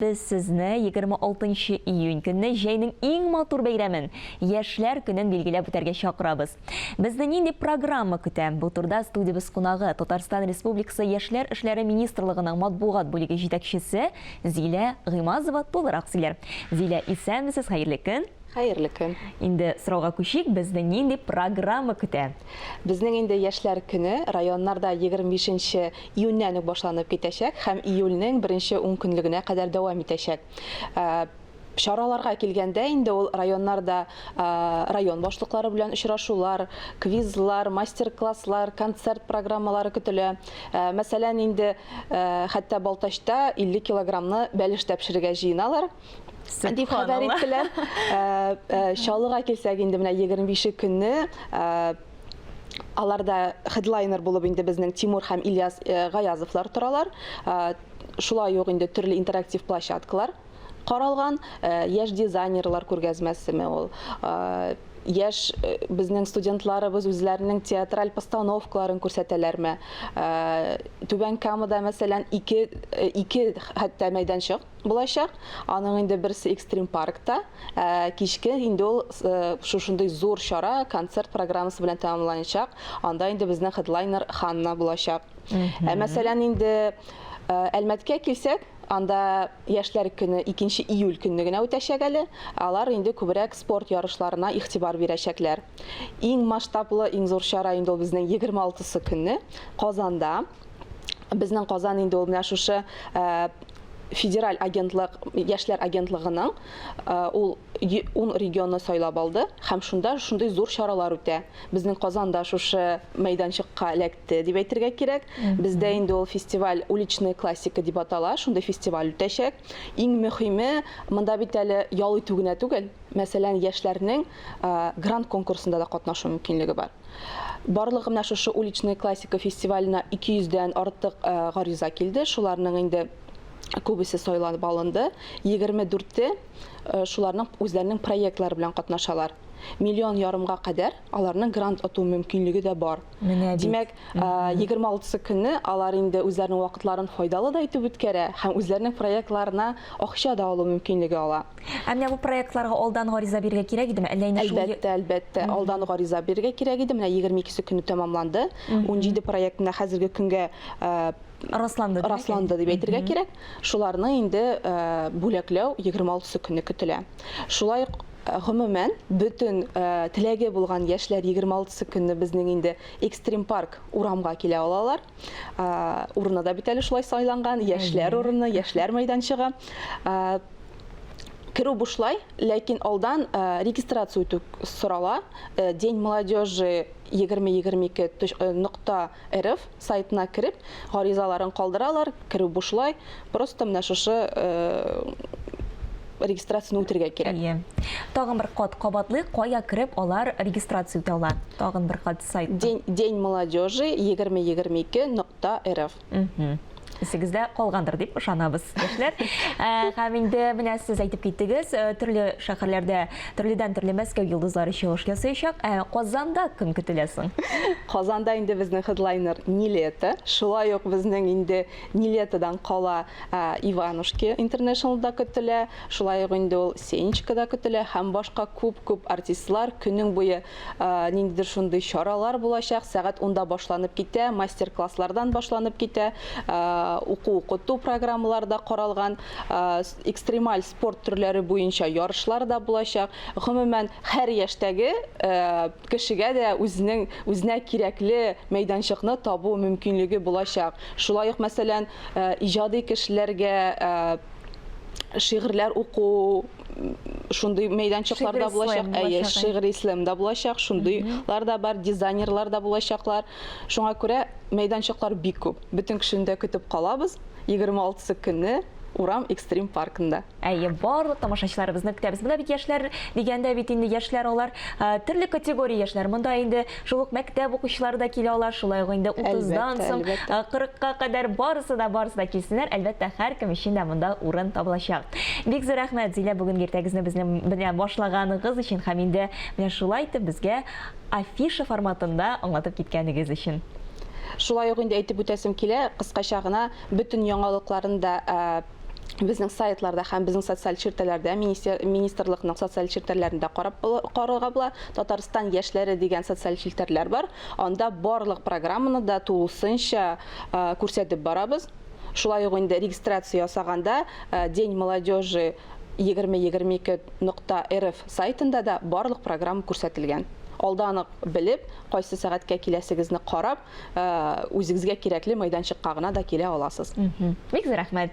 Без сезне 26 нчы июнь көнне җәйнең иң матур бәйрәмен, Яшьләр көнен билгеләп үтәргә чакырабыз. Безне нинди программа көтә? Бу турыда студиябез кунагы, Татарстан Республикасы Яшьләр эшләре министрлыгының матбугат бүлеге җитәкчесе Зилә Гыймазова тулырак сөйләр. Зилә, исәнмесез, хәерле көн! Хәерле көн! Инде сорауга күчик, безне нинди программа көтә? Безнең инде Яшьләр көне районнарда 25 нче июньнән үк башланып китәчәк һәм июльнең беренче ункөнлегенә кадәр дәвам итәчәк. Чараларга килгәндә инде ул районнарда район башлыклары белән очрашулар, квизлар, мастер-класслар, концерт программалары көтелә. Мәсәлән, инде хәтта Балтачта 50 килограммны бәлеш тә пешерергә җыеналар. Дип хәбәр иттеләр. Чаллыга килсәк, инде менә 25 көнне аларда хедлайнер булып инде безнең Тимур һәм Ильяс Гаязовлар торалар. Шулай ук инде төрле интерактив площадкалар каралган, яшь дизайнерлар күргәзмәсеме ул, яшь безнең студентларыбыз үзләренең театраль постановкаларын күрсәтәләрме. Түбән Камада, мәсәлән, ике, ике хәтта мәйданчык булачак. Аның инде берсе экстрим паркта, ә кичке инде ул шушындый зур чара, концерт программасы белән тәмамланачак. Анда инде безнең хедлайнер Ханна булачак. Ә мәсәлән инде Әлмәткә килсәк, анда Яшьләр көне 2 июль көнне генә үтәчәк әле. Алар инде күбрәк спорт ярышларына игътибар бирәчәкләр. Иң масштаблы, иң зур чара инде ул безнең 26 көнне Казанда. Безнең Казан инде ул менә шушы федераль агентлык, яшьләр агентлыгының ул 10 регионны сайлап алды һәм шунда шундый зур чаралар үтә. Безнең Казан да шушы мәйданчыкка эләкте дип әйтергә кирәк. Бездә инде ул фестиваль Уличная классика дип атала, шундый фестиваль үтәчәк. Иң мөхиме, монда бит әле ял итү генә түгел, мәсәлән, яшьләрнең грант конкурсында да катнашу мөмкинлеге бар. Барлыгы менә шушы Уличная классика фестиваленә 200 дән артык гариза килде. Шуларның инде күбесе сайланып алынды. 24-те шуларның үзләренең проектлары белән катнашалар. Миллион ярымга кадәр аларның грант оту мөмкинлеге дә бар. Менә бит. Димәк, 26 көнне алар инде үзләренең вакытларын файдалы да итеп үткәрә һәм үзләренең проектларына акча да алу мөмкинлеге ала. Ә менә бу проектларга алдан гариза бирергә кирәк идеме? Әллә инде шул Әлбәттә, әлбәттә, алдан гариза бирергә кирәк иде. Менә 22 көне тәмамланды. 17 проект менә хәзерге көнгә расланды, расланды дип әйтергә кирәк. Шуларны инде бүләкләү 26 көне көтелә. Шулай ук гомумән, бөтен теләге булган яшьләр 26 көнне безнең инде Экстрим парк урамга килә алалар. Урыны да бит әле шулай сайланган, яшьләр урыны, яшьләр мәйданчыгы. Керү бушлай, ләкин алдан регистрация үтү сорала. День молодежи 2022 нокта рф сайтына кереп, гаризаларын калдыралар, керү бушлай. Просто менә шушы регистрацияне үтергә кирәк. Әйе. Тагын бер кат кабатлыйк, кая кереп алар регистрация үтә ала? Тагын бер кат сайт. День, День молодежи 2022 нокта рф. Исегездә калгандыр дип ышанабыз, яшьләр. Э, һәм инде менә сез әйтеп киттегез, э, төрле шәһәрләрдә төрледән-төрле Мәскәү йолдызлары чыгыш ясаячак. Ә Казанда кем көтелә соң? Казанда инде безнең хедлайнер Нилета. Шулай ук безнең инде Нилетадан кала э, Иванушки International да көтелә. Шулай ук инде ул Сенечка да көтелә һәм башка күп-күп артистлар көнең буе Ниндидер шундый чаралар булачак, сәгать унда башланып китә, мастер-класслардан башланып китә, уку-укыту программалары да каралган, экстремаль спорт төрләре буенча ярышлар да булачак. Гомумән, һәр яшьтәге кешегә дә үзенең үзенә кирәкле мәйданчыкны табу мөмкинлеге булачак. Шулай ук, мәсәлән, иҗади кешеләргә шигырьләр уку шундый мәйданчыклар да булачак. Әйе, шигъри слэм да булачак, шундыйлар да бар, дизайнерлар да булачаклар. Шуңа күрә мәйданчыклар бик күп. Бөтен кешене дә көтеп калабыз. 26 көнне Урам экстрим паркында. Әйе, барлык тамашачыларыбызны көтәбез. Монда бит яшьләр дигәндә бит инде яшьләр алар төрле категория яшьләр. Монда инде шул ук мәктәп укучылары да килә ала, шулай ук инде 30-дан соң 40-ка кадәр барысы да, барысы да килсеннәр. Әлбәттә, һәркем өчен дә монда урын табылачак. Бик зур рәхмәт, Зилә, бүгенге иртәгезне безнең белән башлаганыгыз өчен һәм инде менә шулай итеп безгә афиша форматында аңлатып киткәнегез өчен. Шулай ук инде әйтеп үтәсем килә, кыскача гына, бөтен яңалыкларын да. Безнең сайтларда һәм безнең социаль челтәрләрдә, министрлыкның социаль челтәрләрендә карап карарга була. Татарстан яшьләре дигән социаль челтәрләр бар. Анда барлык программаны да тулысынча күрсәтеп барабыз. Шулай ук инде регистрация ясаганда День молодежи 2022 нокта рф сайтында да барлык программа күрсәтелгән. Алдан ук белеп, кайсы сәгатькә киләсегезне карап, үзегезгә кирәкле мәйданчыкка гына да килә аласыз. Бик зур рәхмәт.